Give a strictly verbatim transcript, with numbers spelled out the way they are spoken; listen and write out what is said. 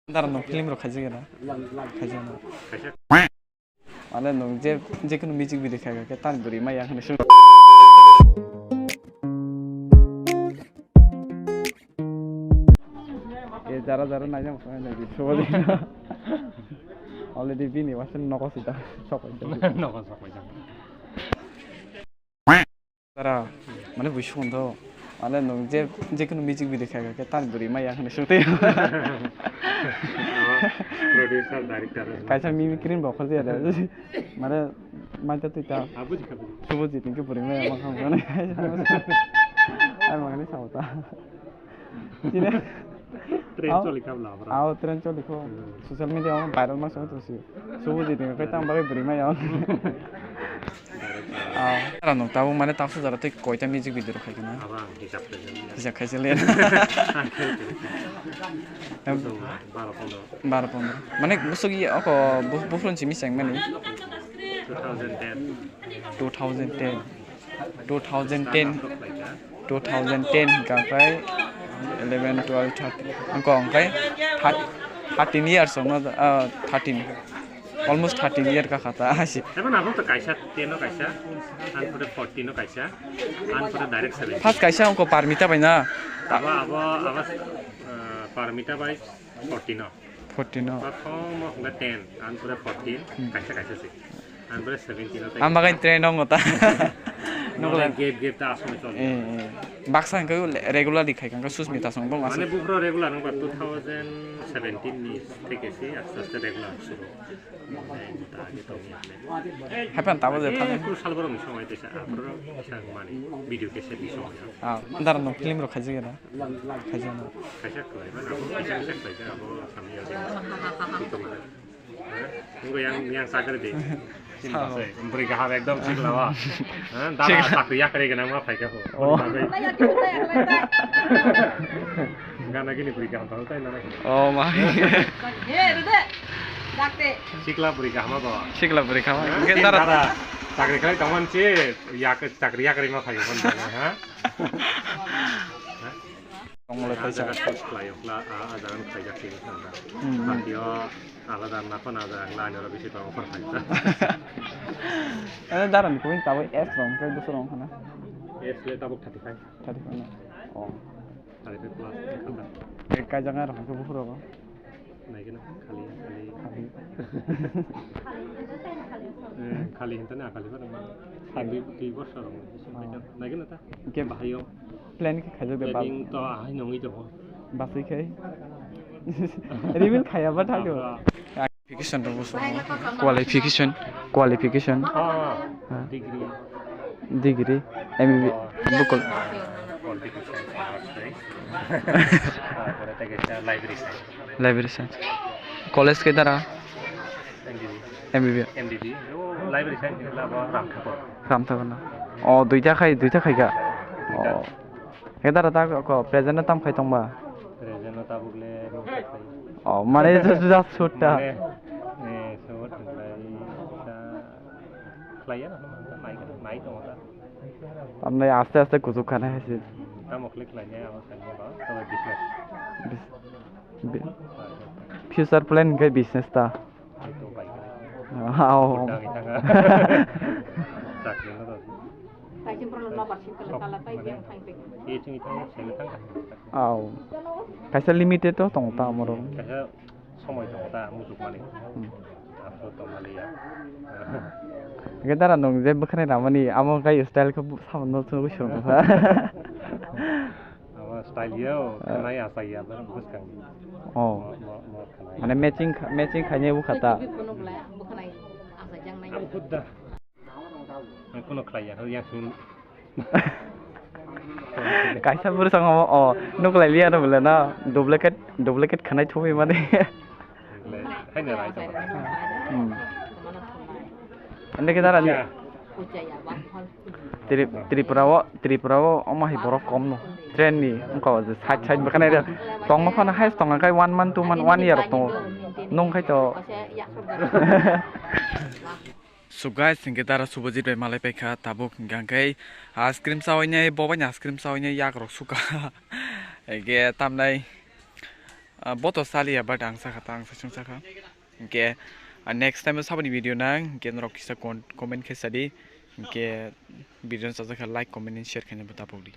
Dara no film rok khaijak ya na? Khaijak na. Mane nwng je, je kunu music video khaikha khe tani bwrwi ma yang hinwi swng. E jara jara naijak swng nai di, swng di. Already bini waisa nogo sita, sok paijak. Nogo sok paijak. Tara, mane buisong do. Mane nwng je, je kunu music video khaikha khe tani bwrwi ma yang hinwi swng twi. Producer, director. Kaisa mimicry bo khorjaya da. Mane maita twi ta. Ah, buji kha, buji. Subujit hinkhe bwrwi ma yang ma kha mane. Ai mangani sao ta. Chini. Train choli kha bla bra. Ao, train choli kho. Hmm. Social media o viral ma song to si. Subujit ni kai tam bagwi bwrwi ma yang. Ao. Ara no tabo mane tamsa jara tei koita music video rok khai kana. Aba ang hisab khai jani. Hisab khai jani. Ang khai jani. Em. Baro pondro. Baro pondro. Mane busuk ye oko bu-, bufrun simi seng mani. Two thousand ten. Two thousand ten. Two thousand ten, two thousand ten hwnkha khe eleven, twelve, thirteen, wngkha khe thir-, thirteen years wngno, ah, thirteen, almost thirteen year kakha ta asi. Ebo nabo to kaisa ten o kaisa, ang pore fourteen o kaisa, ang pore direct seventeen. First kaisa wngkha Parmita bai na. Abo, abo, abo, ah, Parmita bai fourteen o. Fourteen o. Prothom o hwnkha ten, ang pore fourteen, hmm, kaisa kaisa se. Ang pore seventeen o tei. Ang bagai train o ta. Nokla gap gap ta aswk choli. Eh, eh. Baksa hwnkhe regularly khai kha, Susmita song bo mane aswk. Bufro regular wngkha two thousand seventeen ni theke se aste aste regular suru. Mane ta age tong ya. Hapan tabo je thang. Kuru sal borok ni song ai tesa, aphuru sa mani video cassette ni song ya. Ah, dar no film rok khaijak ya da. Khaijak no. Kaisa kwlai ba, abo kaisa kaisa kwlai ja, abo samya de. Nunggu yang, yang sakri de. Sao. Beri kaham ekdom sikla ba. Ha, dara sakri yakri gana ma phai ka ho. Oh. Gana gini beri kaham tahu tai nana. Oh, ma. Sikla beri kaham ba. Sikla beri kaham. Ha? Mungkin dara. Dara. Sakri kali taman si, yak, sakri yakri ma phai ka ho, ha? Tongmole ah, kaisa. Jaga shoot khlai okla, ah, ah, jaga khlaijak khe wngkha da. Hmm, hmm. Patio alada nakho na jaga khlai, ani oro bisi tongo khor khaisa. Eh, dara ni point tabuk S rong khe bwswk rong khana. S le tabuk thirty five. Thirty five na? Oh. Thirty five plus wngkha da. Eh, kaijak na rong khe buphuru rogo. Naikhe na, khali, khali. Khali. Eh, khali hinta na, khali ba nang. Khali. Dui, dui borsor rong. Oh. Naikhe na ta? Hwnkhe bahai o. Plan khe khaijak de, planning to ahai nongwi tongo. Basui khai. Reveal khaiya ba thangyo. Abra. Qualification rok bo song. Qualification, qualification. Ah, ah. Degree. Degree, M B B S, bukol. Political science, arts, right? Ah, pore tei kaisa library science. Library science. College khe dara? M B B. M B B. M B B. O library science ni labo Ramthakor. Ramthakor na. O, duita khai, duita khai kha. Duita. O. Khe dara ta ko present no tam khai tong ba? Present no tabuk le nung khai. O, mane just, just shoot ta. Mane, eh, shoot khai ta. Khlaiya na, nai, nai tongo ta. Tamni aste aste kuchuk khana hai se. Tamo khlai khlai ne abo sai ne ba, tamo business. Bis-, bi-, future plan hwnkhe business ta. Hai to bai khlai. Hao. Budang itanga. Chakri no to. Kaisa borok no nobar sing kala kala tai biang thang pek. Ye ching itanga, sing itanga. Hao. Kaisa limited to tong ta amoro. Kaisa Somoi tongo ta muchukmani. Hmm. After tongmani ya. Hwnkhe dara nwng je bwkhwnai ramani amo wngkha style khe bu-, sabono chwngwi song tongkha. Amo style ya, o, ah, khwnai achai ya, bwskang. Oh. Mo, mo, mo khwnai. Mane matching kha-, matching khainai bwkha ta. Bwkhwnai achai jangnai. Abo khudda. Ang kuno khlaiya, yang sini. Kaisa bwskango, o, nuklai liya no bole na, duplicate, duplicate khwnai thumwi mani. Haino rai to. Hmm. Ande ke dara ni. Tri-, Tripura o, Tripura o omo hai borok kom no. Train ni, wngkha o je side side bwkhanai rok. Tongma phano hai tongkha khai one month, two month, one year rok tongo. Nung khai to. So guys, hinkhe dara Subhajit bai malai paikha tabuk, hinkhe ice cream chawi nai, bo bai ice cream chawi nai yak rok sukha. Hinkhe tamnai Ah, bo to saliya, but ang sakha ta, ang sasung sakha. Hingke, ah, next time saboni video nang, hingke norok kisa con-, comment khe sadi, hingke video no chajakha like, comment, and share khaina bo tapokdi.